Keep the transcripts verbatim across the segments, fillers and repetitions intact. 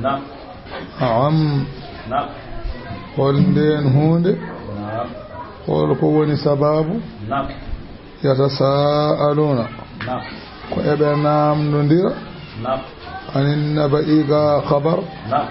نعم. Am. نعم. Hol ndeen huunde? نعم. Hol ko woni sabaabu? نعم. يتساءلون. نعم. Ko eɓe naamndondira. نعم. عن النبأ ga khabar. نعم.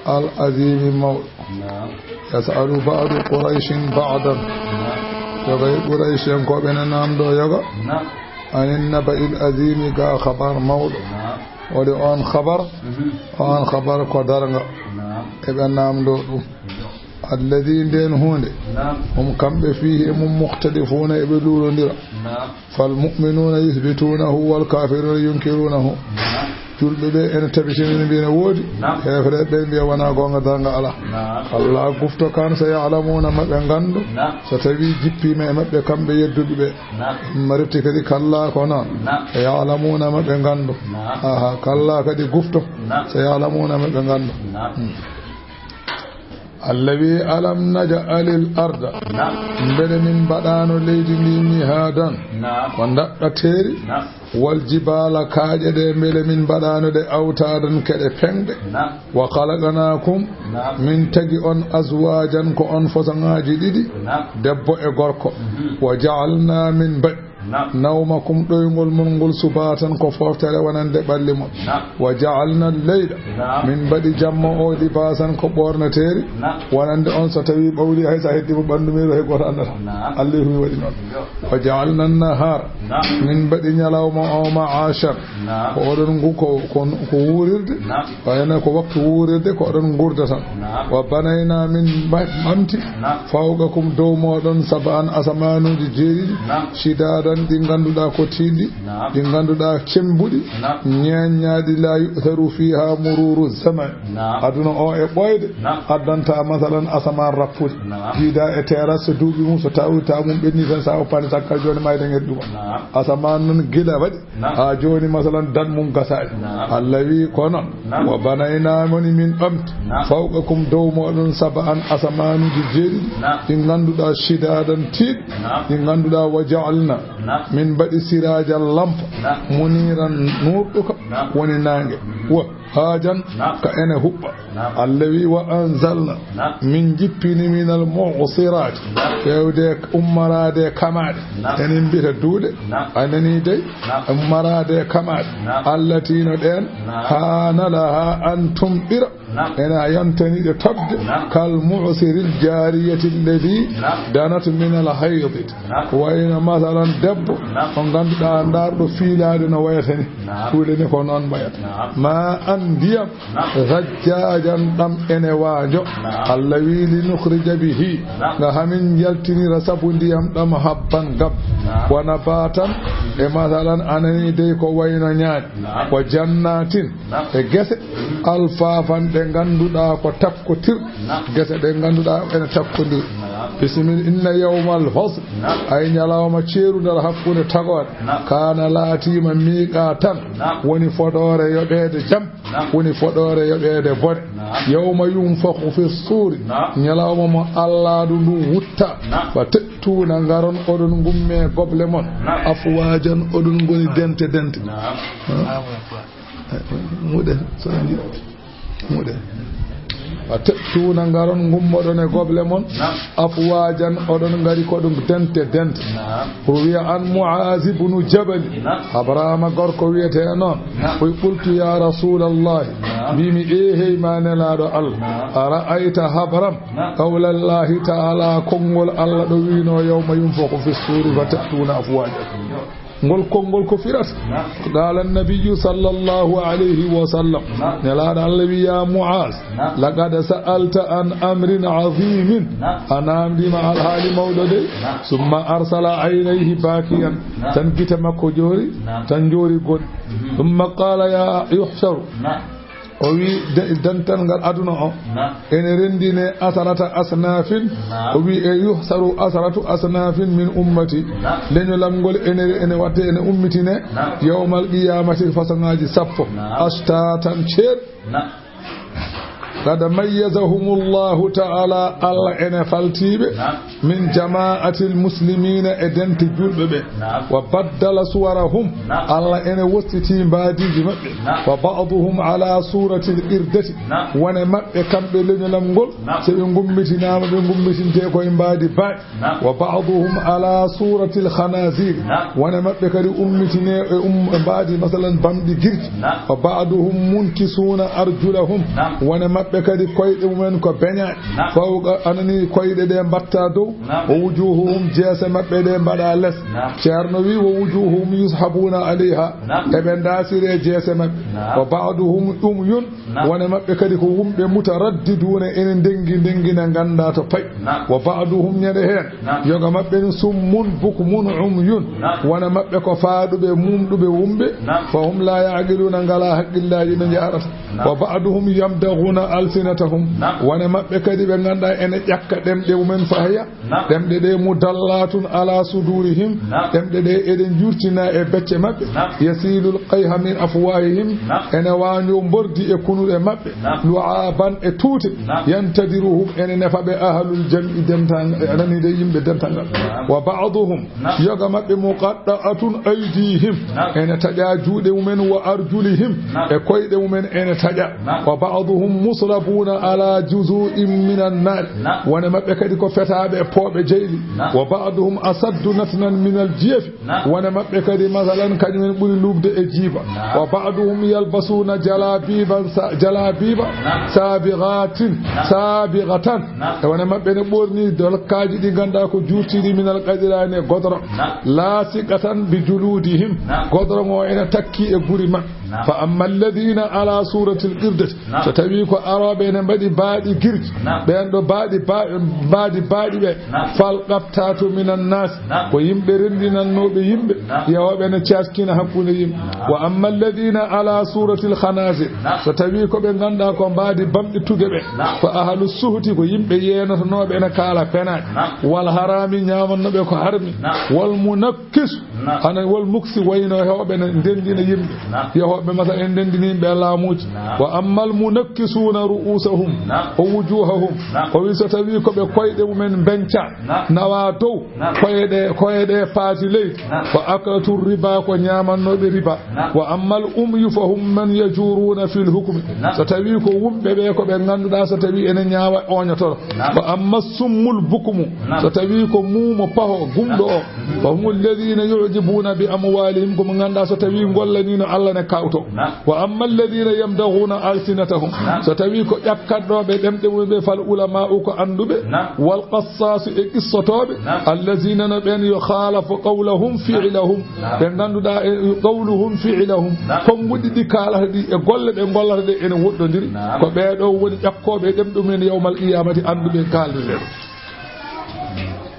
العظيم mawɗo. نعم. يسأل بعض قريش بعضا. نعم. Yoga e Quraysh en ko ɓe na naamndo yoga. نعم. عن النبأ العظيم ga khabar mawɗo. نعم. Waɗi on khabar, mhm, on khabar ko darnga. Naam. Eɓe naamndo ɗum. Naam. Alladhi, ndeen huunde. Naam. Hum, kamɓe, fiihi, e mum, mukhtalifuna, eɓe luulondira. Naam. Fal mu'minuna yuthbitunahu wal kafiruna yunkirunahu. Naam. Julɓe ɓe ene tabitina, ene mbiya ene woodi. Naam. Heefereɓe ɓe mbiya wonaa goonga, darnga alaa. Naam. Allah gufto kan, sa ya'lamuna, ma ɓe nganndu. Naam. So tawi jippiima e maɓɓe kamɓe yedduɓe ɓe. Naam. Ma refti kadi kalla ko noon. Naam. Sa ya'lamuna, ma ɓe nganndu. Naam. Aha, kalla kadi gufto. Naam. Sa ya'lamuna, ma ɓe nganndu. Naam. Hmm. Allah wi, "Alam naj'alil arda." Naam. Mbele min mbaɗaano leydi ndi mihadan. Naam. Ko ndaɗɗateeri. Naam. Wal jibaala, kaaƴe ɗe, mbele min mbaɗaano ɗe awtaadan, keɗe peŋɗe. Naam. Wa khalaqnaakum, naam, min tagi on, azwaajan, ko on fasoŋaaji ɗiɗi, naam, debbo e gorko. Mhm. Wa ja'alnaa, min mbaɗi, naam, nawmakum, ɗoyngol mon ngol, subaatan, ko fooftere wonande ɓalli mon. Naam. Wa ja'alnal layla, naam, min mbaɗi jamma o, libaasan, ko ɓoornateeri, naam, wonande on, so tawi ɓawli, hay so a heddi mo ɓanndu meeru, hay gooto anndataa. Naam. Allah wi waɗi noon. Yo. Wa ja'alnan nahaara, naam, min mbaɗi ñalawma o, ma'aashan, naam, ko oɗon ngu-, ko, ko, ko wuurirde. Naam. Wayno ko waktu wuurirde, ko oɗon nguurda tan. Naam. Wa banaynaa, min ma-, ɓamti. Naam. Fawqakum, dow mooɗon, sab'an, asamaanuuji jeeɗiɗi. Naam. Shidaadan, ɗi ngannduɗaa ko tiiɗɗi. Naam. Ɗi ngannduɗaa cemmbuɗi. Naam. Ñeeññaaɗi, laa yu'tharu fiihaa muruuru zaman. Naam. Aduna o e ɓooyde, naam, addantaa, masalan, asamaan rappude. Naam. Jiida e teras, so duuɓi mum, so tawta mum ɓenni tan, sa oppaani takkal jooni, mayde ngel ɗuma. Naam. Asamaan noon gila waɗi. Naam. Haa jooni, masalan, dan mum gasaani. Naam. Allah wi ko noon. Naam. Wa banaynaa, moni min ɓamti. Naam. Fawqakum, dow mooɗon, sab'an, asamaanuuji jeeɗiɗi. Naam. Ɗi ngannduɗaa, shidaadan, tiiɗ. Naam. Ɗi ngannduɗaa, wa ja'alnaa, naam, min mbaɗi, siraajan, lampa. Naam. Muniiran, nuurɗo ka. Naam. Woni naange. Mhm. Wa haajan, naam, ka ene huɓɓa. Naam. Allah wi, "Wa anzalna," naam, min jippini, "minal mu'siraati," naam, feewde ummaraade e kamaaɗe. Naam. Enen mbiyata duuɗe. Naam. A nanii dey? Naam. Ummaraade e kamaaɗe. Naam. Allati, no ɗeen. Naam. Haana lahaa an tumɗira. Naam. Ene a yantani ɗe toɓde. Naam. Kal mu'siril jaariyati allati, naam, danat minal haydi. Naam. Wayno, masalan, debbo, naam, mo ngannduɗaa, ndaarɗo fiilaade no wayata ni. Naam. Ɗuuɗe ni ko noon mbayata. Naam. Ma an, ndiyam. Naam. Zajjaajan, ɗam ene waajo. Naam. Allah wi, "Li nukhrija bihi," naam, nga hamin njaltinira sabu ndiyam ɗam, habban, gab. Naam. Wa nabatan, e, masalan, a nanii dey, ko wayno ñaani. Naam. Wa jannatin, naam, e gese, alfaafan, ɗe ngannduɗaa ko takkotir. Naam. Gese ɗe ngannduɗaa ene takkondir. Naam. Bisimilla, inna yawmal fasl. Naam. Ay, ñalawma ceerundal hakkunde tagoore. Naam. Kaana, laatiima, miiqaatan. Naam. Woni fodoore yoɓeede jam. Naam. Woni fodoore yoɓeede bone. Naam. Yawma yunfakhu fi suuri. Naam. Ñalawma mo Allaaɗo ndu wutta. Naam. Fa ta'tuuna, ngaron oɗon ngummee goble mon. Naam. Afwaajan, oɗon ngoni dente dente. Naam. Ha? Muɗen, so en njiɗi. Muɗen. Wa ta'tuuna, ngaron, ngummoɗon e goble mon. Naam. Afwaajan, oɗon ngari ko ɗum dente dente. Naam. Ruwiya an Mu'aaz ibnu Jabal. Naam. Abraama gorko wiyetee noon. Naam. Oy, qultu, ya Rasuulallahi. Naam. Mbiimi, ee, hey ma Nelaaɗo Allah. Naam. Ara'ayta, habram. Naam. Qawlallahi ta'aala, konngol Allah ɗo wiinoo, yawma yunfakhu fi suuri fa ta'tuuna afwaajan. Yo. Ngol konngol ko firata? Naam. Qaala nabiyyu sallallahu alayhi wa sallam. Naam. Nelaaɗo Allah wi, ya Mu'aaz, naam, laqad sa'alta an amrin aziimin. Naam. A naamndiima alhaali mawɗo dey. Naam. Summa arsala aynayhi baakiyan. Naam. Tan gite makko joori, naam, tan njoori gon. Mhm. Summa qaala, ya yuhsharu. Naam. O wi, de-, dental ngal aduna o, naam, ene renndine asarata asnaafin. Naam. O wi, e yuhsaru asaratu asnaafin min ummati. Naam. Leñolam ngol ene, ene waɗde, ene ummitine. Naam. Yawmal qiyaamati fasoŋaaji sappo. Naam. Ashtatan ceeɗ. Naam. Qad mayyazahumullahu ta'ala, Allah ene faltiiɓe. Naam. من جماعة المسلمين, e dente julɓe ɓe. نعم. وبدل صورهم. نعم. Allah ene wossiti mbaadiiji maɓɓe. نعم. وبعضهم على صورة القردة. Naam. Wone maɓɓe kamɓe leñolam ngol, naam, so ɓe ngummitinaama, ɓe ngummitintee koye mbaadi baaɗi. Naam. وبعضهم على صورة الخنازير. Naam. Wone maɓɓe kadi ummitinee e um-, e mbaadi, masalan, bamɗi girji. Naam. وبعضهم منكسون أرجلهم. Naam. Wone maɓɓe kadi koyɗe mumen ko beñaaɗe. Naam. Fawqa, anani koyɗe ɗe mbaɗta dow. Naam. ووجوههم, jeese maɓɓe ɗe mbaɗa les. Naam. Ceerno wi, ووجوههم يسحبون عليها. Naam. Eɓe ndaasire jeese maɓɓe. Naam. وبعضهم عمي. Naam. Wone maɓɓe kadi ko wumɓe مترددون, ene ndengi, ndengina, ngannda to payi. Naam. وبعضهم, ñande heen, naam, yoga maɓɓe ne صم بكم عمي. Naam. Wone maɓɓe ko faaɗuɓe, mumɗuɓe, wumɓe. Naam. فهم لا يعقلون, ngalaa haqqillaaji ɓe njaarata. Naam. وبعضهم يمضغون ألسنتهم. Naam. Wone maɓɓe kadi ɓe ngannduɗaa ene ƴakka ɗemɗe mumen fahaya. Naam. Ɗemɗe ɗe مدلات على صدورهم. Naam. Ɗemɗe ɗe eɗe njurtina e becce maɓɓe. Naam. يسيل القيح من أفواههم. Naam. Ene waañoo mbordi e kunuɗe maɓɓe. Naam. لعابا, e tuute. Naam. ينتظرهم, ene nefa ɓe أهل الجمع, dental, anani de yimɓe dental ngal. Naam. وبعضهم, naam, yoga maɓɓe مقطعة أيديهم. Naam. Ene taƴa juuɗe mumen, وأرجلهم, naam, e koyɗe mumen ene taƴa. Naam. وبعضهم مصلبون على جذوع من النار. Naam. Wone maɓɓe kadi ko fetaaɓe e pooɓe jeyli. Naam. وبعضهم أشد نتنا من الجيف. Naam. Wone maɓɓe kadi, masalan, kañum en ɓuri luuɓde e jiiba. Naam. وبعضهم يلبسون جلابيبا سا-, جلابيب, naam, صابغات, naam, صابغة. Naam. E wone maɓɓe ne ɓorni dolokkaaji ɗi ngannduɗaa ko juutiiɗi من القطران e godoro. Naam. لاصقة بجلودهم. Naam. Godoro ngo ene takki e guri maɓɓe. Naam. فأما الذين على صورة القردة. Naam. So tawii ko arooɓe ene mbaɗi baaɗi girji, naam, ɓeen ɗo baaɗi ba-, mbaadi baaɗi ɓe, naam, فالقطاة من الناس. Naam. Ko yimɓe renndinannooɓe yimɓe, naam, yahooɓe ene caaskina hakkunde yimɓe. Naam. وأما الذين على صورة الخنازير. Naam. So tawii ko ɓe ngannduɗaa ko mbaadi bamɗi tuge ɓe, naam, فأهل السهت, ko yimɓe yeenotonooɓe ene kaala penaaɗe. Naam. والحرام, ñaamannooɓe ko harmi. Naam. والمنكس, naam, hano والمكس, wayno hewɓe ne ndenndina yimɓe. Naam. Yahooɓe, masalan, en ndenndini yimɓe e laamuuji. Naam. وأما المنكسون رؤوسهم, naam, ووجوههم. Naam. O wi, so tawii ko ɓe koyɗe mumen mbeñca, naam, nawa dow, naam, koye ɗe, koye ɗe paati leydi. Naam. فأكلة الربا, ko ñaamannooɓe riba. Naam. وأما العمي فهم من يجورون في الحكم. Naam. So tawii ko wumɓe ɓe, ko ɓe ngannduɗaa so tawii ene ñaawa, ooñototo. Naam. وأما الصم البكم, naam, so tawii ko muumo paho gumɗo o, naam, فهم الذين يعجبون بأموالهم, ko mo ngannduɗaa so tawii ngollaniino Allah ne kawto. Naam. وأما الذين يمضغون ألسنتهم, naam, so tawii ko ƴakkatnooɓe ɗemɗe mumen ɓe, فالعلماء, ko annduɓe, naam, والقصاص, e qissotooɓe, naam, الذين, no ɓeen, يخالف قولهم فعلهم, naam, ɓe ngannduɗaa e قولهم فعلهم, naam, konnguɗi ɗi kaalata ɗi e golle ɗe ngollata ɗe ene woɗɗondiri. Naam. Ko ɓee ɗo woni ƴakkooɓe e ɗemɗe mumen يوم القيامة, annduɓe kaalduɓe.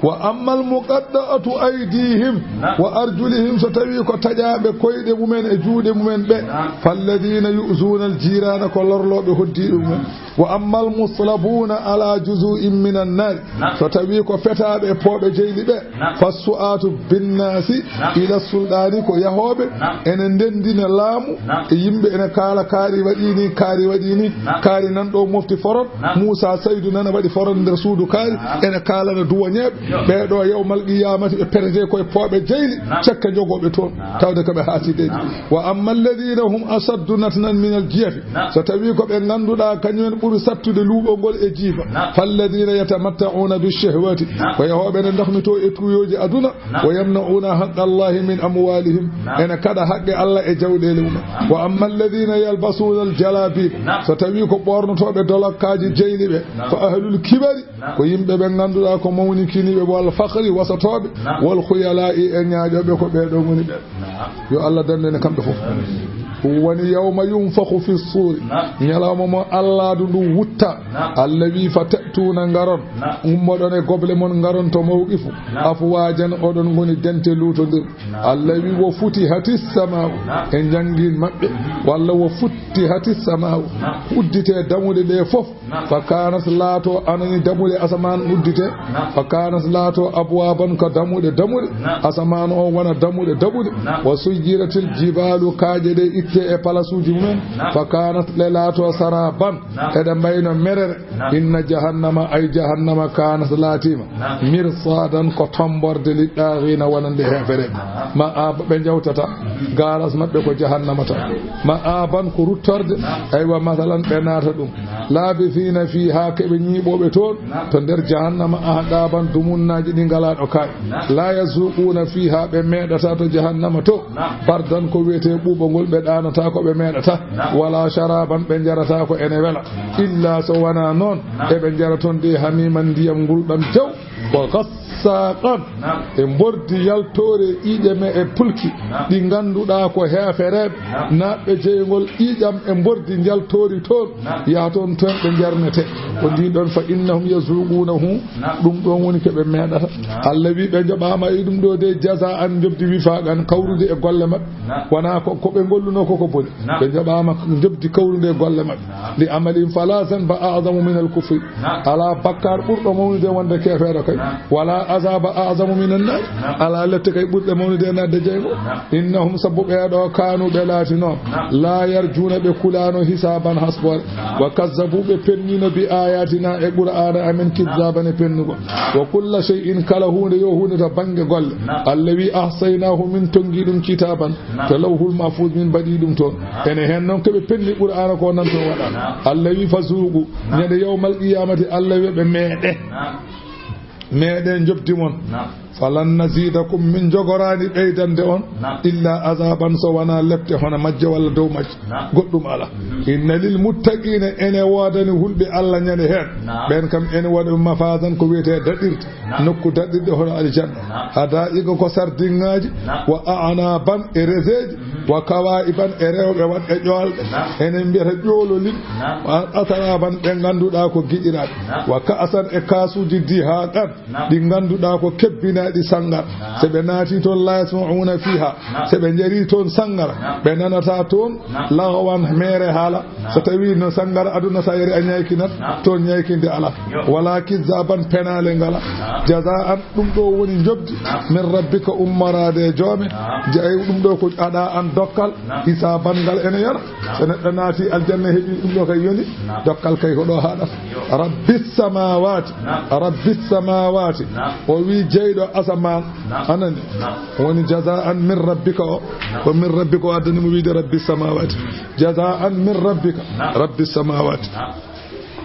وأما المقطعة أيديهم, naam, وأرجلهم, so tawii ko taƴaaɓe koyɗe mumen e juuɗe mumen ɓe, naam, فالذين يؤذون الجيران, ko lorlooɓe hoɗdiiɓe mumen. وأما المصلبون على جذوع من النار, naam, so tawii ko fetaaɓe e pooɓe jeyli ɓe, naam, فالسعاة بالناس, naam, إلى السلطان, ko yahooɓe, naam, ene ndenndina laamu, naam, e yimɓe ene kaala kaari waɗii ni, kaari waɗii ni, naam, kaari nan ɗo mofti forot, naam, Muusa Saydu nana waɗi forot nder suudu kaari, naam, ene kaalana duwañeeɓe, yo, ɓee ɗo يوم القيامة ɓe perete koye pooɓe jeyli, naam, cekke jogooɓe toon, naam, tawde ko ɓe haati de. Naam. وأما الذين هم أشد نتنا من الجيف, naam, so tawii ko ɓe ngannduɗaa kañum en ɓuri sattude luuɓol ngol e jiiba, naam, فالذين يتمتعون بالشهوات, naam, ko yahooɓe ne ndahmitoo e tuuyooji aduna, naam, ويمنعون حق الله من أموالهم, naam, ene kaɗa haqqe Allah e jawɗeele mum. Naam. وأما الذين يلبسون الجلابيب, naam, so tawii ko ɓoornotooɓe dolokkaaji jeyli ɓe, naam, فأهل الكبر, naam, ko yimɓe ɓe ngannduɗaa ko mawnikiniiɓe, والفخر, wasotooɓe, naam, والخيلاء, e ñaaƴooɓe, ko ɓee ɗoo ngoni ɓe. Naam. Yo Allah dandu en e kamɓe fof. Amiin. Ɗum woni يوم ينفخ في الصور. Naam. Ñalawma mo Allaaɗo ndu wutta. Naam. Allah wi, فتأتون, ngaron. Naam. Ummoɗon e goble mon, ngaron to mawqifu. Naam. أفواجا, oɗon ngoni dente luutondir. Naam. Allah wi, وفتحت السماء. Naam. En njanngi maɓɓe. Mhm. Walla وفتحت السماء. Naam. Uddite dammuɗe ɗe fof. Naam. فكانت, laato, anani, dammuɗe asamaan uddite. Naam. فكانت, laato, أبوابا, ko dammuɗe dammuɗe. Naam. Asamaan o wona dammuɗe dammuɗe. Naam. وسيرت الجبال, kaaƴe ɗe itte. e palasuuji mumen. Naam. Fa kanat, ɗe laato saraban. Naam. Eɗe mbayno merere. Naam. Inna jahannama, ay jahannama, kanat, laatiima. Naam. Mirsadan, ko tomborde, liɗɗaaxiina, wonande heefereɓe. Naam. Ma aba, ɓe njawtata. Mhm. Garas maɓɓe ko jahannama tan. Naam. Ma aban, ko ruttorde. Naam. Aywa, masalan, ɓe naata ɗum. Naam. Labisina fiha, keɓe ñiiɓooɓe toon. Naam. To nder jahannama, ahqaban, dumunnaaji ɗi ngalaa ɗo kaaɗi. Naam. La yazuquna fiha, ɓe meeɗata to jahannama to. Naam. Bardan, ko wiyetee ɓuuɓongol, ɓe ɗaanataa ko ɓe meeɗata. Naam. Wala sharaban, ɓe njarataa ko ene wela. Naam. Illa so wonaa noon, naam, eɓe njara toon de hamiman, ndiyam ngulɗam jaw. Wa ghassaqan, naam, e mbordi yaltoore e ƴiiƴam e pulki, naam, ɗi ngannduɗaa ko heefereɓe, naam, naatɓe jeyngol ƴiiƴam e mbordi njaltoori toon, naam, yaha toon, toon ɓe njarnetee. Ko ndin ɗon, fa innahum yazuqunahu, naam, ɗum ɗon woni ko ɓe meeɗata. Naam. Allah wi ɓe njoɓaama e ɗum ɗo de, jazaan, njoɓdi wifaqan, kawrude e golle maɓɓe. Naam. Wonaa ko, ko ɓe ngolluno ko ko boni. Naam. Ɓe njoɓaama njoɓdi kawrude e golle maɓɓe. Naam. Li amalin fala zanba a'zamu min al kufri. Naam. Alaa bakkaar ɓurɗo mawnude wonde keefeero kay. Naam. Wala azaba a'zamu min an nar. Naam. Alaa lette kay ɓurɗe mawnude e naatde jeyngo. Naam. Innahum, sabu ɓee ɗo, kaanu, ɓe laatino. Naam. La yarjuna, ɓe kulaano, hisaban, hasboore. Naam. Wa kazzabu, ɓe pennino, bi ayatina, e Qur'aana amen, kizzaban, e pennugol. Naam. Wa kulla shay'in, kala huunde, yo huunde to bannge golle. Naam. Allah wi, ahsaynahu, min tonngi ɗum kitaban. Naam. To lawhul mahfuz min mbaɗi ɗum toon. Naam. Ene heen noon ko ɓe penni Qur'aana ko nan toon waɗa. Naam. Allah wi, fa zuuqu. Naam. Ñande yawmal qiyamati, Allah wi ɓe meeɗe. Naam. Meeɗe njoɓdi mon. Naam. Falan nazidakum, min njogoraani ɓeydande on. Naam. Illa azaban, so wonaa lepte hono majje walla dow majje. Naam. Goɗɗum alaa. Mhm. Inna lil muttaqina, ene woodani hulɓe Allah ñande heen. Naam. Ɓeen kam ene waɗa mafazan, ko wiyetee daɗirde. Naam. Nokku daɗirɗe hono aljanna. Naam. Hadaiqa, ko sardiŋaaji. Naam. Wa a'naban, e reseeji. Mhm. Wa kawa'iban, e rewɓe waɗɓe ƴoolɗe. Naam. Enen mbiyata ƴoololin. Naam. Wa atraban, ɓe ngannduɗaa ko giɗiraaɓe. Naam. Wa ka'san, e kaasuuji dihaqan. Naam. Ɗi ngannduɗaa ko kebbinaaɗi sangara. Naam. So ɓe naati toon, la yasma'una fiha. Naam. So ɓe njarii toon sangara, naam, ɓe nanataa toon, naam, lagwan, meere haala. Naam. So tawii no sangara aduna, so a yari a ñaykinat, naam, toon ñaykinde alaa. Yo. Wala kizzaban, penaale ngalaa. Naam. Jazaan, ɗum ɗo woni njoɓdi, naam, min rabbika, ummoraade e joome. Naam. Jey ɗum ɗo ko aɗa an dokkal, naam, hisaaban ngal ene yona. Naam. So neɗɗo naati aljanna, heɓi ɗum ɗo kay yoni, naam, dokkal kay ko ɗo haaɗata. Yo. Rabbis samawati. Naam. Rabbis samawati. Naam. O wi jeyɗo asamaan. Naam. Anani? Naam. Woni jazaan min rabbika o. Naam. Ko min rabbika o addani mo wiide rabbis samawati. Jazaan min rabbika. Naam. Rabbis samawati. Naam.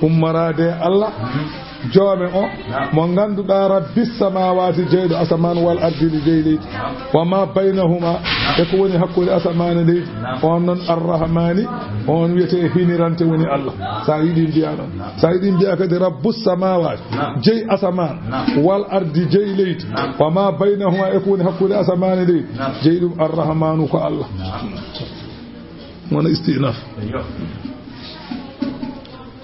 Ummoraade e Allah, mhm, joome o, naam, mo ngannduɗaa, rabbis samawati, jeyɗo asamaan, wal ardi, jey leydi. Naam. Wa ma baynahuma, naam, e ko woni hakkunde asamaan e leydi. Naam. On noon Arrahmani, on wiyetee hinirante woni Allah. Naam. So a yiɗi mbiya noon. Naam. So a yiɗi mbiya kadi rabbus samawati, naam, jey asamaan, naam, wal ardi, jey leydi. Naam. Wa ma baynahuma, e ko woni hakkunde asamaan e leydi. Naam. Jey ɗum Arrahmanu ko Allah. Naam. Wona istinaf. Eyyo.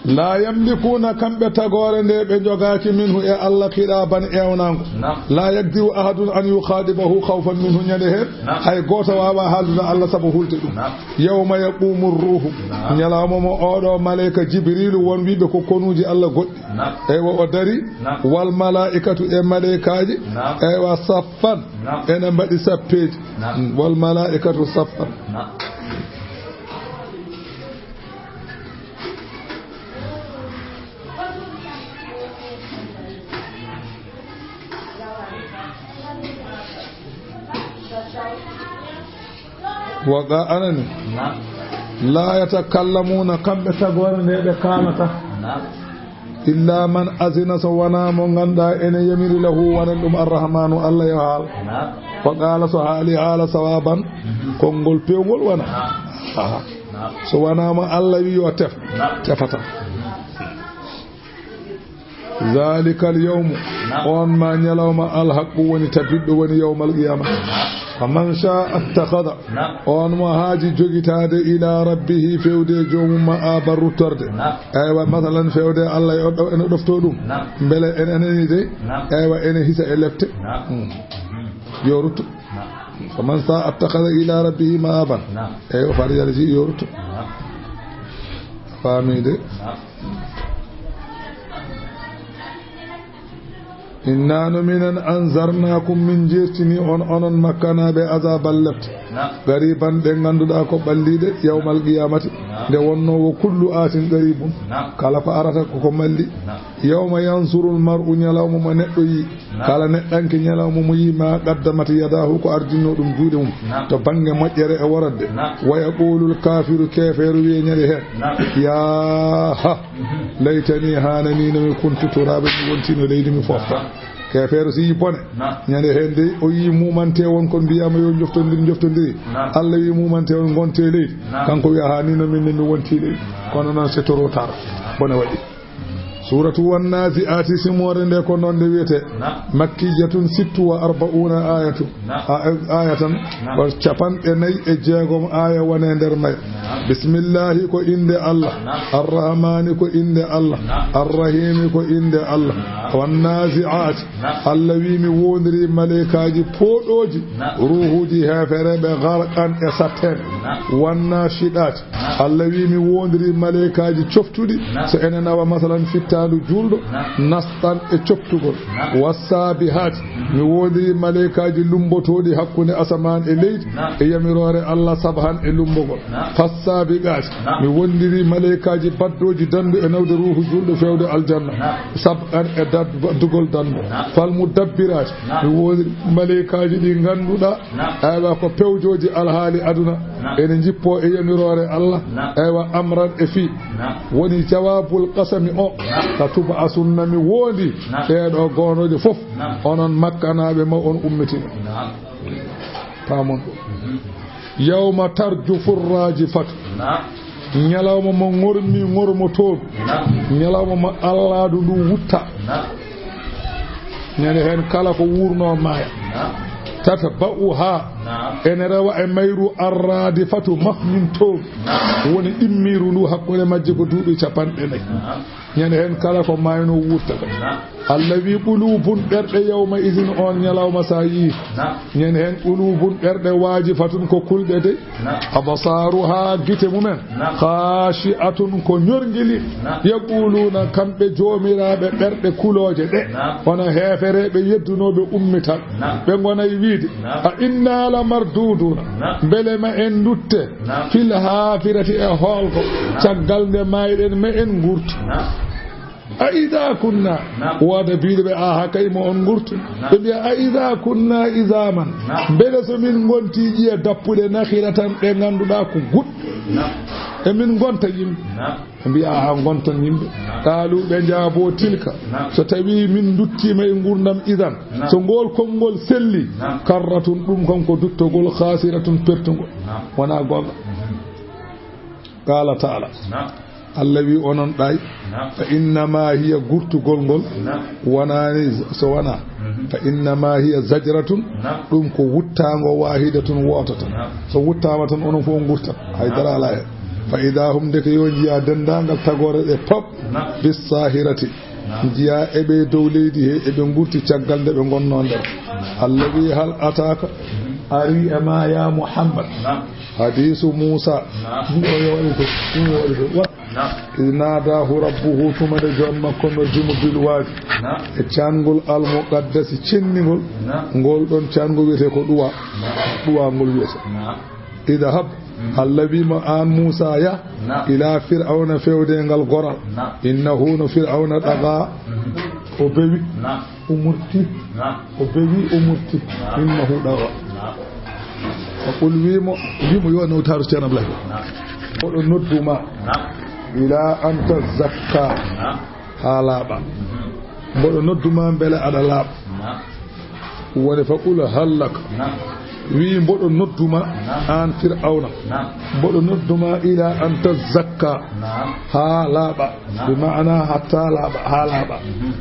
La yamlikuna, kamɓe tagoore nde ɓe njogaaki, minhu, e Allah, qitmiran, ewnaango. Naam. La yaqdiru ahadun an yukhatibahu khawfan minhu, ñande heen, naam, hay gooto waawaa haaldude Allah sabu hulde ɗum. Naam. Yawma yaqumu ruuhu, naam, ñalawma mo oɗo maleyka Jibrilu, won wiiɓe ko konuuji Allah goɗɗi. Naam. Eywa, o dari, naam, wal malaikatu, e maleykaaji, naam, eywa, saffan, naam, ene mbaɗi sappeeji. Naam. Wal malaikatu saffan. Naam. Waqa anani. Naam. La yatakallamuna, kamɓe tagoore nde ɓe kaalata. Naam. Illa man azina, so wonaa mo ngannduɗaa ene yamiri, lahu, wonan ɗum Arrahmanu, Allah yo haal. Naam. Wa qaala, so haali haala sawaban, mhm, konngol peewngol wona. Naam. Aha. Naam. So wonaa mo Allah wi yo tef, naam, tefata. Zalikal yawmu, naam, on ma ñalawma, alhaqqu, woni tabitɗo, woni yawmal qiyama. Naam. Faman sha'a attakhadha, naam, on mo haaji jogitaade, ila rabbihi, fewde e joomum, ma'aba, ruttorde. Naam. Eywa, masalan, fewde Allah e o ɗo-, ene ɗofto ɗum. Naam. Mbele en anani de? Naam. Eywa, ene hisa e lepte. Naam. Hmm. Yo rutto. Naam. Faman sha'a attakhadha ila rabbihi ma'aban. Naam. Eywa, falyarji, yo rutto. Naam. Faami de? Naam. Inna no minen anzarnakum min jertini on, onon makkanaaɓe, azaban lepte. Naam. Qariban ɗe ngannduɗaa ko ɓalliiɗe, yawmal qiyamati. Naam. Nde wonnoo wo kullu atin qaribun. Naam. Kala ko arata ko ko malli. Naam. Yawma yansurul mar'u, ñalawma mo neɗɗo yi. Naam. Kala neɗɗanke ñalawma mo yi ma qaddamat yadahu, ko ardinno ɗum juuɗe mum. Naam. To bannge moƴƴere e worodde. Naam. Wa yaqulul kafiru, keefeero wiye ñande heen. Naam. Yaa ha. Mhm. Laytani, haananii no mi kuntu turaaban, mi wontino leydi mi fofta. Naam. Keefeero si yi bone. Naam. Ñande heen dey o yi mumante on kon mbiyaama yo njoftondir, njoftondiri. Naam. Allah wi mumante on ngonte leydi. Naam. Kanko wiya haanino min ne mi wonti leydi. Naam. Kono noon c'est trop tard. Naam. Bone waɗi. Suuratu Wannazi'aati, simoore nde ko noon nde wiyetee. Naam. Makkiyatun sittu wa arba'una ayatu. Naam. A-, ayatan. Naam. Ko capanɗe nayi e jeegom aaya wone nder may. Naam. Bismillahi ko innde Allah. Naam. Arrahmani ko innde Allah. Naam. Arrahimi ko innde Allah. Naam. Wannazi'aati. Naam. Allah wi mi wondiri maleykaaji pooɗooji. Naam. Ruuhuuji heefereeɓe garqan e satteeɓe. Naam. Wannashiɗaati. Allah wi mi wondiri maleykaaji coftuɗi. Naam. So ene nawa masalan fittaandu juulɗo. Naam. Nastan e coftugol. Naam. Wassaabihaati. Mi wondiri maleykaaji lumbotooɗi hakkunde asamaan e leydi. Naam. E yamiroore Allah sabhan e lumbogol. Naam. Fassaabiqaati. Naam. Mi wondiri maleykaaji baddooji dandu e nawde ruuhu juulɗo fewde aljanna. Naam. Sabqan e dad-, baddugol dandu. Naam. Falmudabbiraati. Naam. Mi wondiri maleykaaji ɗi ngannduɗaa Naam. Aywa, ko pewjooji alhaali aduna. Naam. Ene njippoo e yamiroore Allah. Naam. Aywa, amran e fii. Naam. Woni jawaabul qasami o. Naam. Latub'asunna, mi wondi. Naam. Ɓeeɗo goonooje fof. Naam. Onon makkanaaɓe ma on ummitino. Naam. Paamon ɗum. Mhm. Yawma tarjufu rrajifatu. Naam. Ñalawma mo ŋormi ŋormotooɗo. Naam. Ñalawma mo allaaɗo ndu wutta. Naam. Ñande heen kala ko wuurnoo maaya. Naam. Tatba'uha. Naam. Ene rewa e mayru arraadifatu mahmintooru. Naam. Woni ɗimmiiru ndu hakkunde majje ko duuɓi capanɗe nayi. Naam. Ñande heen kala ko maaynoo wuurtata. Naam. Allah wi qulubun ɓerɗe yawma izin on ñalawma sa yii. Naam. Ñande heen qulubun ɓerɗe waajifatun ko kulɓe dey. Naam. Absaaruha gite mumen. Naam. Khaashi'atun ko ñorngili. Naam. Yaquluuna kamɓe joomiraaɓe ɓerɗe kulooje ɗe. Naam. Hono heefereeɓe yeddunooɓe ummital. Naam. Ɓe ngonay wiide. Naam. A inna la marduuduuna. Naam. Mbele ma en ndutte. Naam. Fil haafirati e hoolgo. Naam. Caggal nde mayɗen ma en ngurtu. Naam. A idaa kunna. Naam. Wooda biiɗo ɓe aha kay mo on ngurtu. Naam. Ɓe mbiya a idaa kunna izaaman. Naam. Mbele so min ngonti ƴiye dappuɗe nakhiratan ɗe ngannduɗaa ko guɗɗe. Naam. E min ngonta yimɓe. Naam. Ɓe mbiya aha ngonton yimɓe. Naam. Qaalu ɓe njaabo tilka. Naam. So tawi min nduttiima e ngurdam idan. Naam. So ngol konngol selli. Naam. Karratun ɗum kam ko duttogol khaasiratun pertugol. Naam. Wonaa goonga. Mhm. Qaala taala. Naam. Allah wi onon ɗay. Naam. Fa innama hiya gurtugol ngol. Naam. Wonani so wona. Mhm. Fa innama hiya zajratun. Naam. Ɗum ko wuttaango waahidatun wooto tan. Naam. So wuttaama tan onon fof on ngurtat. Hay dara alaa hen. Fa ida hum ndeke yo njiya denndaangal tagoore ɗe pop. Naam. Bis sahirati. Naam. Njiya eɓe dow leydi he eɓe ngurti caggal nde ɓe ngonnoo nder. Naam. Allah wi hal ataaka. Mhm. Ari e ma ya Muhammad. Naam. Hadiisu Muusa. Naam. Ɗum o yoori ko, ɗum o yoori ko. Wa-, Naam. Iz naadaahu rabbuhu, tuma nde joom makko noddi mo bil waadi. Naam. E caanngol al muqaddasi cenningol. Naam. Ngol ɗon caanngol wiyetee ko Ɗuwa. Naam. Ɗuwa ngol wiyetee. Naam. Idhab, Mhm. Allah wi mo aan Muusa, yah, Naam. ila Fir'awna fewde ngal goral. Naam. Innahu no Fir'awna ɗaga. Mhm. O bewi. Naam. O murti. Naam. O bewi, o murti. Naam. Innahu ɗaga. Naam. Fa qul, wi mo, wi mo yo newtaru Ceerno Ablaye. Naam. Mboɗo noddu ma. Naam. Ila an tazakka. Naam. Haa laaɓa. Mhm. Mboɗo noddu ma mbele aɗa laaɓa. Naam. Woni fa qul hal laka. Naam. Wi mboɗo noddu ma, Naam. aan Fir'awna. Naam. Mboɗo noddu ma ila an tazakka. Naam. Haa laaɓa. Naam. Bi maana hatta laaɓa, haa laaɓa. Mhm.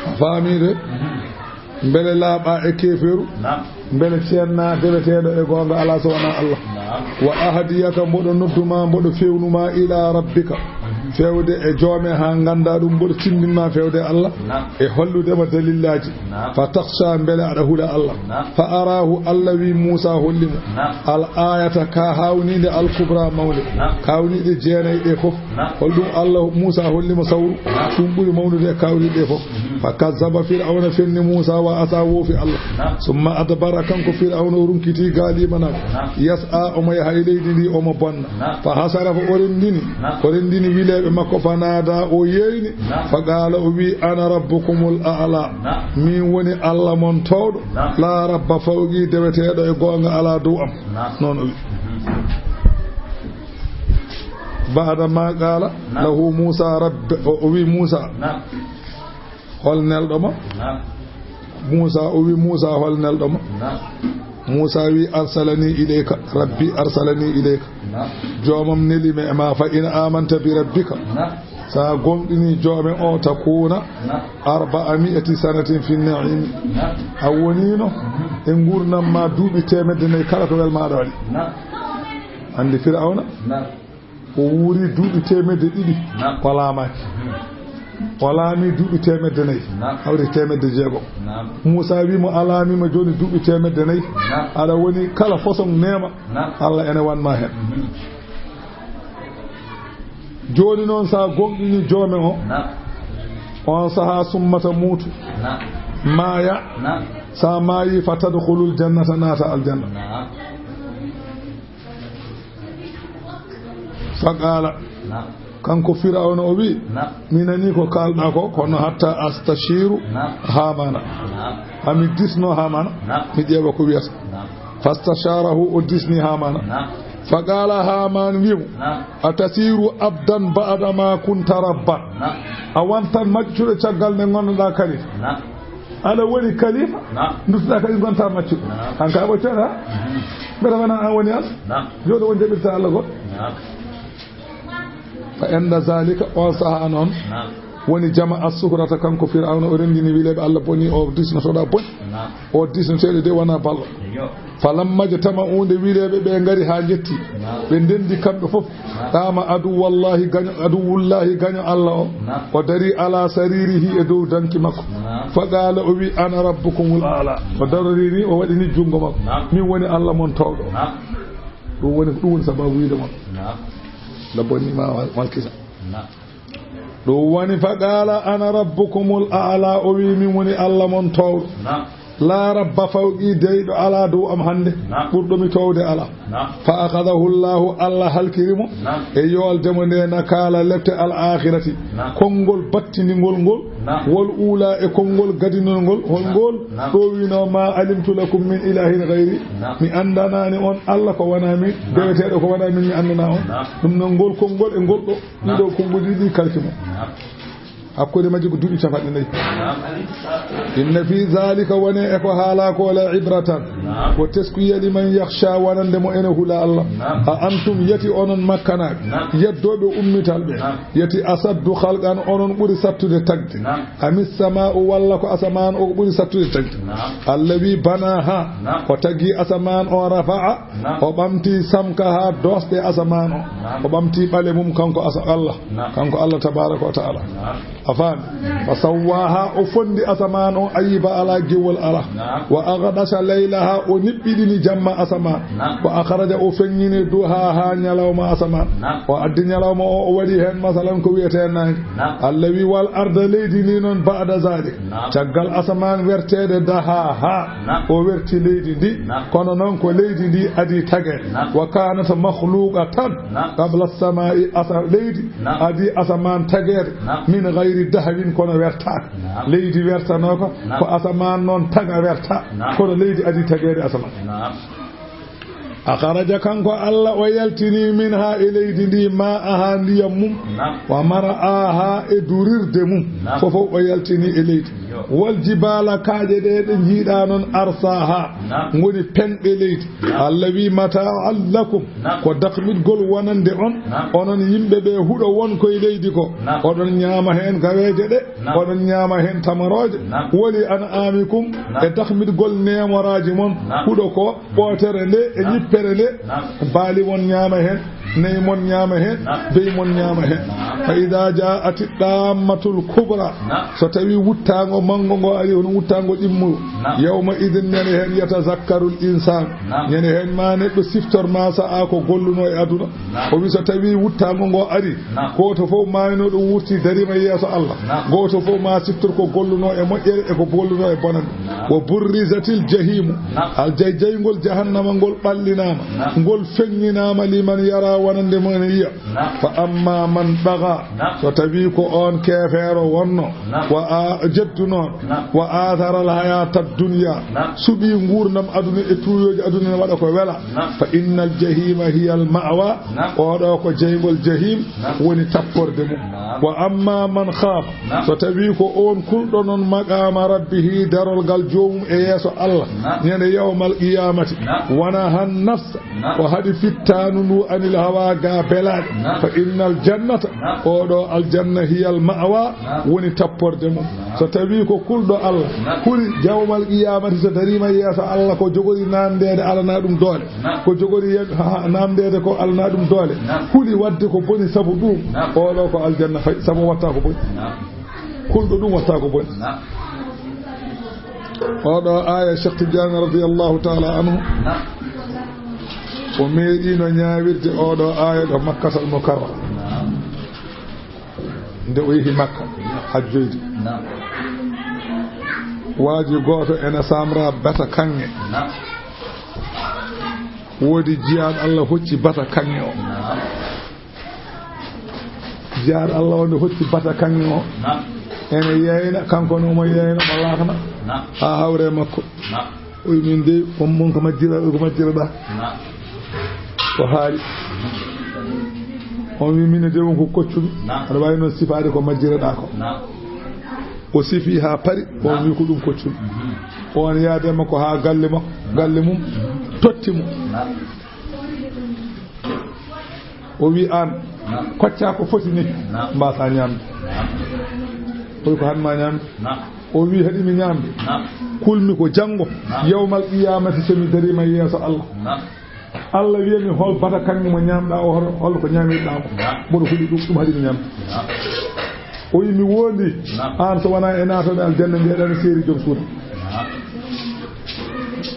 A faami de? Mhm. Mbele laaɓa e keeferu? Naam. Mbele ceenna deweteeɗo e goonga alaa so wonaa Allah? Naam. Wa ahdiyaka, mboɗo noddu ma, mboɗo fewnu ma ila rabbika. Mhm. Fewde e joome haa ngannda ɗum mboɗo tinndinma fewde Allah. Naam. E hollude ma dalillaaji. Naam. Fa takhsha, mbele aɗa hula Allah. Naam. Fa arahu, Allah wi Muusa holli mo. Naam. Al ayata ka hawniinde al kubra mawnde. Naam. Kawniiɗe jeenayi ɗe fof. Naam. Holɗum Allah Muusa holli mo sawru. Naam. Ɗum ɓuri mawnude e kawniiɗe ɗe fof. Mhm. Fa kazzaba, Fir'awna fenni Muusa wa asa, woofi Allah. Naam. Summa adbara, kanko Fir'awna o runkiti gaalima naam. Naam. Yas'a, omo yaha e leydi ndi omo bonna. Naam. Fa hasara, ko o renndini. Naam. O renndini wileeɓe makko, fa naada, o yeeyni. Naam. Fa qaala, o wi, ana rabbukumul a'la. Naam. Min woni Allah mon toowɗo. Naam. La rabba fawqi, deweteeɗo e goonga alaa dow am. Naam. Noon o wi. Mhm. Ba'da ma qaala. Naam. Lahu Muusa rabbi, o, o wi Muusa. Naam. Hol nelɗo ma? Naam. Muusa, o wi Muusa, hol nelɗo ma? Naam. Muusa wi, arsalani ilayka, rabbi arsalani ilayka. Naam. Joomam neli mi e ma, fa in amanta bi rabbika. Naam. Sa gomɗini joome o, takuna. Naam. Arba'a mi'ati sanatin fi na'im. Naam. A wonino e ngurnam ma duuɓi teemedde nayi kala ko welmaaɗo waɗi. Naam. Andi Fir'awna? Naam. O wuuri duuɓi teemedde ɗiɗi. Naam. O laamaaki. Hmm. O laami duuɓi teemedde nayi. Naam. Hawri teemedde jeegom. Naam. Muusa wi mo, a laamiima jooni duuɓi teemedde nayi. Naam. Aɗa woni kala façon neema. Naam. Allah ene wanma heen. Hmm. Jooni noon, sa gomɗini joome o, naam, on saha summata muutu. Naam. Maaya. Naam. Sa maayi, fa tadkhulul jannata, naata aljanna. Naam. Fa qaala. Naam. Kanko Firawna o wi, naam, mi nani ko kalɗa ko, kono hatta astashiru, naam, Hamana. Naam. Ami disno Hamana, naam, mi ƴeewa ko wiyata. Naam. Fastasharahu, o disni Hamana. Naam. Fa qaala, Haman wi mo, naam, atasiru abdan ba'da ma kunta rabban. Naam. A wantan maccuɗo caggal nde ngonnoɗa kalifa. Naam. Aɗa woni kalifa, naam, duttuɗa kadi gonta maccuɗo. Naam. Hanka a ɓoccata? Mhm. Mbeɗa wona an woni Allah? Naam. Jooɗo won jaɓirta Allah goɗɗo? Naam. Fa inda zalika, on saha noon, naam, woni jama as-suhrata, kanko Firawna o renndini wileɓe Allah boni, o disnotoɗa boni. Naam. O disnoteɗo de wona balɗo. Iyo. Falamma jtama'u, nde wileɓe ɓe ngari haa njetti, naam, ɓe ndendi kamɓe fof. Naam. Qama aduwwallahi, gaño, aduwwullahi, gaño Allah o. Naam. O dari ala saririhi, e dow danki makko. Naam. Fa qala, o wi, ana rabbukumul a'la. O darori ni, o waɗi ni junngo makko. Naam. Min woni Allah mon towɗo. Naam. Ɗum woni, ɗum woni sababu wiide mon. Naam. Labbo ni ma wal-, walkisa. Naam. Ɗum woni fa qaala, ana rabbukumul a'la, o wi, min woni Allah mon towɗo. Naam. La rabba fawqi, deyɗo alaa dow am hannde. Naam. Ɓurɗo mi towde alaa. Naam. Fa akhadahu Allahu, Allah halkiri mo. Naam. E yolde mo nde nakaala lepte al akhirati. Naam. Konngol battindingol ngol. Naam. Wal ula, e konngol gadinol ngol. Hol ngol? Naam. Ɗo wino, ma alimtu lakum min ilahin ghayri. Naam. Mi anndanaani on Allah ko wona min. Naam. Deweteeɗo ko wona min mi anndana on. Naam. Ɗum noon ngol konngol e ngol ɗo. Naam. Ɗiɗo konngol ɗiɗi kalki mo. Naam. Hakkunde majji ko duuɓi capanɗe nayi. Naam. Inna fi zalika, woni e ko haala ko, la ibratan. Naam. Ko teskuya liman yakhsha, wonande mo ene hula Allah. Naam. A antum, yati onon Makkanaaɓe. Naam. Yeddooɓe ummital ɓe. Naam. Yati asaddu khalqan, onon ɓuri sattude tagde. Naam. Amis sama'u, walla ko asamaan o ɓuri sattude tagde. Naam. Allazi banaha, naam, o tagi asamaan o, rafa'a, naam, o ɓamti samkaha, doosɗe asamaan o. Naam. O ɓamti ɓale mum kanko asa-, Allah. Naam. Kanko Allah tabaraka wa ta'ala. Naam. A faami? Fa sawwaha, o fondi asamaan o, ayiba ala, giwol ala. Naam. Wa aghdasha laylaha, o niɓɓiɗini jamma asamaan. Naam. Wa akhraja, o feññini duhaha, ñalawma asamaan. Naam. O addi ñalawma o, o waɗi heen, masalan, ko wiyetee naange. Naam. Allah wi, wal arda, leydi ndi noon, ba'da zalik. Naam. Caggal asamaan werteede, dahaha. Naam. O werti leydi ndi. Naam. Kono noon ko leydi ndi adi tageede. Naam. Wa kanat makhluqatan, naam, qabla samai, asa-, leydi, naam, adi asamaan tageede. Naam. Min ghayri dahwin, kono wertaaka. Naam. Leydi wertanooka, naam, ko asamaan noon taga werta. Naam. Kono leydi adi tageede asamaan. Naam. Akhraja, kanko Allah o yaltini, minha, e leydi ndi, ma'aha, ndiyam mum. Naam. Wa mar'aha, e durirde mum. Naam. Fofof o yaltini e leydi. Yo. Wal jibala, kaaƴe ɗe, ɗe njiiɗa noon, arsaha. Naam. Ngoni peŋɓe leydi. Naam. Allah wi, mata'an lakum. Naam. Ko dakmitgol wonande on. Naam. Onon yimɓe ɓe huɗo won koye leydi ko. Naam. Oɗon ñaama heen gaweeje ɗe. Naam. Oɗon ñaama heen tamarooje. Naam. Wali an'amikum, naam, e dakmitgol neemoraaji mon. Naam. Huɗo ko ɓootere nde e, naam, ñippere nde. Naam. Baali mon ñaama heen. Nayi mon ñaama heen, naam, beyi mon ñaama heen. Naam. Fa idaa jaa'ati ɗaammatul kubra, naam, so tawii wuttaango manngo ngo ari, hono wuttaango ɗimmo, naam, yawma idin, ñande heen, yatazakkarul insaan, naam, ñande heen ma neɗɗo siftorma sa'a ko gollunoo e aduna. Naam. O wi so tawii wuttaango ngo ari, naam, gooto fof maaynooɗo wurtii dariima yeeso Allah. Naam. Gooto fof ma siftor ko gollunoo e moƴƴere e ko gollunoo e bonande. Naam. Wa burrizatil jahiimu. Naam. Al jay-, jayngol jahannama ngol ɓallinaama. Naam. Ngol feññinaama liman yara wonande mo ene yiya. Naam. Fa amma man ɗaga. Naam. So tawii ko oon keefeero wonno. Naam. Wa a-, jeddunooɗo. Naam. Wa aatara al hayaata dunya. Naam. Suɓii nguurndam aduna e tuuyooji aduna ne waɗa ko wela. Naam. Fa innal jahiima hiyal ma'wa. Naam. Oɗo ko jeyngol jahim. Naam. Woni tapporde mum. Naam. Wa amma man khaafa. Naam. So tawii ko oon kulɗo noon maqaama rabbihi, darol ngal joomum e yeeso Allah. Naam. Ñande yawmal qiyamati. Naam. Wa nahan nafsa. Naam. O haɗi fittaandu ndu anil hawa ga belaaɗe. Naam. Fa innal jannata. Naam. Oɗo aljanna hiyal ma'wa. Naam. Woni tapporde mum. Naam. So tawii ko kulɗo Allah. Naam. Huli yawmal qiyamati so dariima yeeso Allah ko jogori naamndeede alana ɗum doole. Naam. Ko jogori ye-, ha, ha, naamndeede ko alana ɗum doole. Naam. Huli waɗde ko boni sabu ɗum. Naam. Oɗo ko aljanna fayi sabu watta ko boni. Naam. Kulɗo ɗum watta ko boni. Naam. Oɗo aya Cheikh Tidiane radiyallahu ta'ala anhu. Naam. O meeɗino ñaawirde oɗo aya ɗo Makkatal Mukarrama. Naam. Nde o yehi Makka hajjoyde. Naam. Waaji gooto ene samra bata kaŋŋe. Naam. Woodi jiyaaɗo Allah hocci bata kaŋŋe o. Naam. Jiyaaɗo Allah o nde hocci bata kaŋŋe o. Naam. Ene yeyna, kanko ne omo yeyna, omo laakna. Naam. Haa hawre makko. Naam. O wi min de, on mon ko majjira, ko majjiraɗa. Naam. Ko haali. On wi min de won ko koccuɗo. Naam. Aɗa waawi noon sifaade ko majjiraɗa ko. Naam. O sifi haa pari, on, naam, wi ko ɗum koccuɗo. Mhm. On yaade makko haa galle makko, galle mum, mhm, totti mo. Naam. O wi aan, naam, koccaa ko foti ni, naam, mbaasa ñaamde. Naam. O wi ko han ma ñaamde. Naam. O wi haɗi mi ñaamde. Naam. Kulmi ko janngo, naam, yawmal qiyamati so mi dariima yeeso Allah. Naam. Allah wiyami hol bata kaŋŋe mo ñaamɗa o, hol, hol ko ñaamirɗa mo. Naam. Mboɗo huɗi ɗum, ɗum haɗi mi ñaamde. Naam. O wi mi wondi, naam, aan so wonaa e naatooɓe aljanna njeeɗa mi seeri joom suudu. Naam.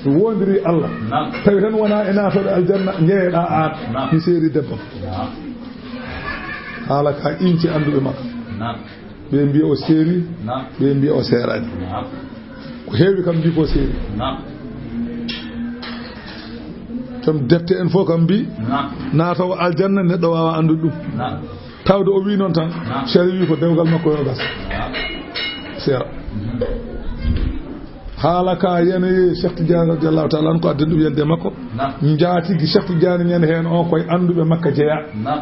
Mi wondiri Allah. Naam. Tawi tan wonaa e naatooɓe aljanna njeeɗa aan. Naam. Mi seeri debbo. Naam. Haala ka inci annduɓe makko. Naam. Ɓe mbiya o seeri, naam, ɓe mbiya o seeraani. Naam. Ko heewi kam mbi ko seeri. Naam. Kam defte en fof kam mbi, naam, naatoowo aljanna neɗɗo waawa anndude ɗum. Naam. Tawde o wi noon tan, naam, sere wi ko dewgal makko yo gas. Naam. Seera. Mhm. Haala ka yanayi Cheikh Tidiane radiyallahu ta'ala anhu ko adden ɗum yande makko. Naam. Njaatigi Cheikh Tidiane ñande heen on koye annduɓe makka jeya. Naam.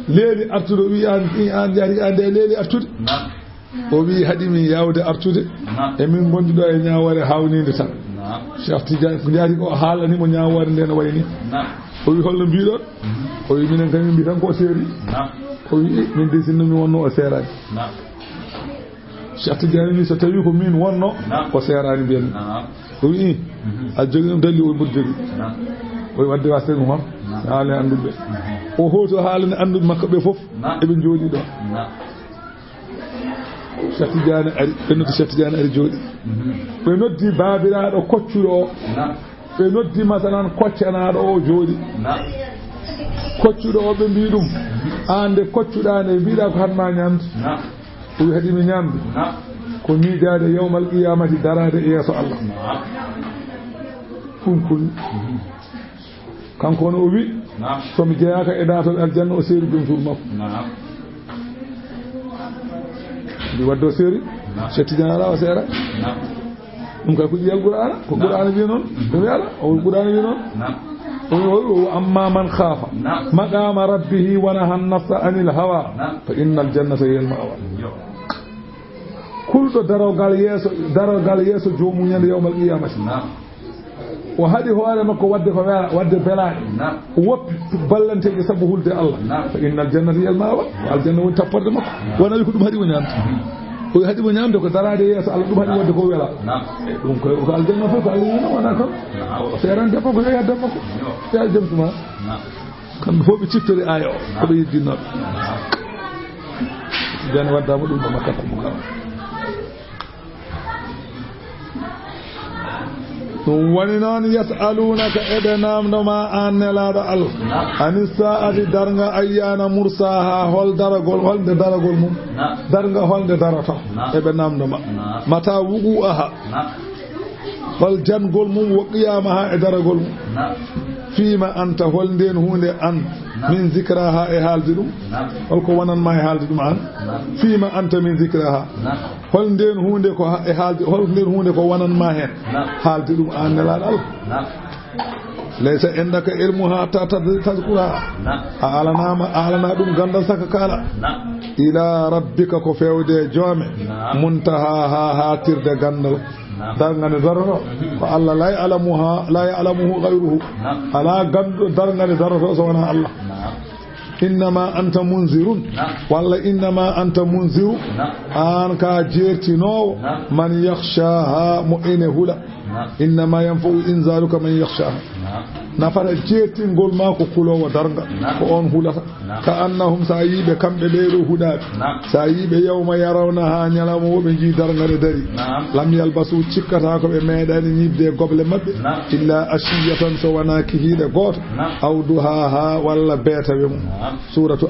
Leeli artude o wi an, an jaari an nde leeli artude. Naam. O wi haɗi min yawde artude. Naam. E min ngondi ɗo e ñaawoore haawninde tan. Naam. Cheikh Tidiane ko jaari ko haalani mo ñaawoore nde no wayi ni. Naam. O wi holno mbiɗon? Mhm. O wi minen kam min mbi tan ko o seeri. Naam. O wi min de sinno mi wonno o seeraani. Naam. Cheikh Tidiane wi so tawi ko min wonno, naam, o seeraani mbiyanmi. Naam. O wi, mhm, a jogi ɗum dalli o mboɗo jogi. Naam. O wi wadde wasde ɗum hon. Naam. Haale annduɓe. Mhm. O hooto haalani annduɓe makko ɓe fof. Naam. Eɓe njooɗi ɗo. Naam. Cheikh Tidiane ari, ɓe noddi Cheikh Tidiane ari jooɗi. Mhm. Ɓe noddi baabiraaɗo koccuɗo o. Naam. Ɓe noddi masalan koccanaaɗo o jooɗi. Naam. Koccuɗo o ɓe mbi ɗum, aan nde koccuɗaa nde mbiɗa ko han ma ñaamde. Naam. O wi haɗi mi ñaamde. Naam. Ko miijaade yawmal qiyamati daraade e yeeso Allah. Naam. Ɗum koni. Mhm. Kanko on o wi, naam, so mi jeyaaka e naatooɓe aljanna o seeri joom suudu makko. Naam. Mbi wadde o seeri, naam, Cheikh Tidiane ala o seera. Naam. Ɗum kay ko ƴiyal Qur'aana, ko, naam, Qur'aana wiyi noon, mhm, ɗum wiya ala, o Qur'aana wiyi noon. Naam. O wi, o wi, "Wa amma man khaafa, naam, maqaama rabbihi wa nahan nafsa anil hawa, naam, fa innal jannata hiyal ma'wa." Yo. Kulɗo darogal yeeso, darogal yeeso joomum ñande yawmal qiyamati. Naam. O haɗi hoore makko wadde ko wela-, wadde belaaɗe. Naam. O woppi ballanteeji sabu hulde Allah. Naam. Fa innal jannata hiyal ma'wa. Aljanna woni tapporde makko. Naam. Wona wi ko ɗum haɗi o ñaamde. O wi haɗi mo ñaamde ko daraade yeeso Allah, ɗum haɗi, naam, wadde ko wela. Naam. Ɗum ko, ko aljanna fof ko Allah yino wona kon. Naam. O seeran debbo ko yo yaddan makko. Yo. Ya jam tuma. Naam. Kamɓe fof ɓe ciftori aaya o, ko ɓe yeddinnooɓe. Jani waddama ɗum ɗo Makka Kumba Kala. Ɗum woni noon, yas'aluunaka, eɓe naamndo ma aan Nelaaɗo Allah, ani saa'ati, darnga, ayyaana mursaaha, hol daragol, holnde daragol mum? Darnga holnde daroto? Eɓe naamndo ma. Mata wuqu'uha, hol jangol mum, wo qiyaamaha e daragol mum? Fiima anta, hol ndeen huunde aan, min zikraha, e haalde ɗum? Hol ko wonan ma e haalde ɗum aan? Fiima anta min zikraha. Hol ndeen huunde ko ha-, e haalde, hol ndeen huunde ko wonan ma heen? Haalde ɗum aan Nelaaɗo Allah. Laysa indaka ilmuha ta-, ta-, tazkuraha. A alanaama, a alana ɗum ganndal saka kaala. Ila rabbika, ko feewde e joome. Muntahaha, haatirde ganndal. Darnga nde daroto, ko Allah, la ya'lamuha, la ya'lamuhu ghayruhu. Alaa ganndo darnga nde daroto so wonaa Allah. Innama anta munzirun. Walla innama anta munziru. Aan ka jeertinoowo. Man yakhshaha, mo ene hula. Innama yanfa'u inzaruka man yakhshaha. Nafata jeertingol ma ko kuloowo darnga, ko on hulata. Ka annahum, sa yiiɓe kamɓe ɓee ɗoo huɗaaɓe. Sa yiiɓe yawma yarawnaha, ñalawma wo ɓe njii darnga nde dari. Lam yalbasu, cikkata ko ɓe meeɗani ñiɓde e goble maɓɓe. Illa ashiyatan, so wonaa kihiiɗe gooto. Aw duhaha, walla beetawe mum. Suuratu